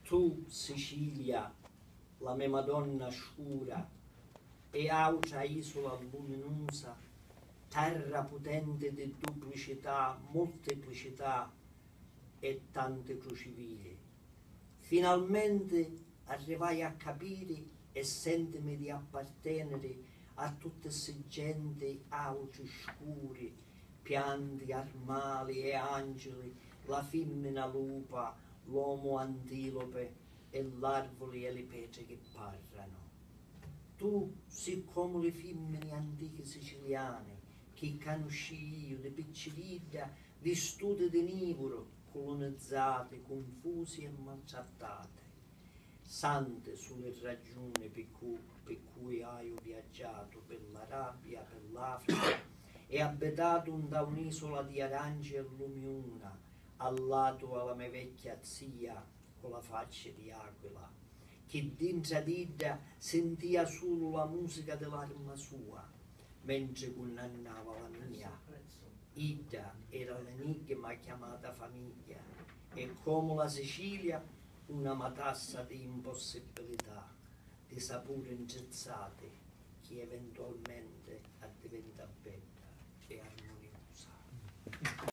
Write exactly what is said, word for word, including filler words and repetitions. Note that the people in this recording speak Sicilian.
Tu, Sicilia, la me Madonna scura, e autra isula luminusa, terra putenti di duplicità, multiplicità e tanti crucivili. Finalmenti arrivai a capiri e sentimi di apparteniri a tutti ssi genti autri scuri, pianti, armali e angili, la fimmina lupa, l'omu antilope e l'arvuli e li petri chi parranu. Tu si comu li fimmini antichi siciliani chi canuscii iu di picciridda, vistuti di nivuru, culunizzati, cunfusi e maltrattati. Santi su li ragiuni pi cu-, pi cui haiu viaggiatu pi l'Arabia, pi l'Africa e abitatu nta un'isula di aranci e lumiuna, a latu a la me vecchia zia cu la facci di aquila, chi dintra d'idda sintia sulu la musica di l'arma sua, mentri cunnannava la mia. Idda era l'enigma chiamata famiglia e, comu la Sicilia, una matassa di impossibilità, di sapuri ntrizzati chi eventualmenti addiventa bedda e armoniusa.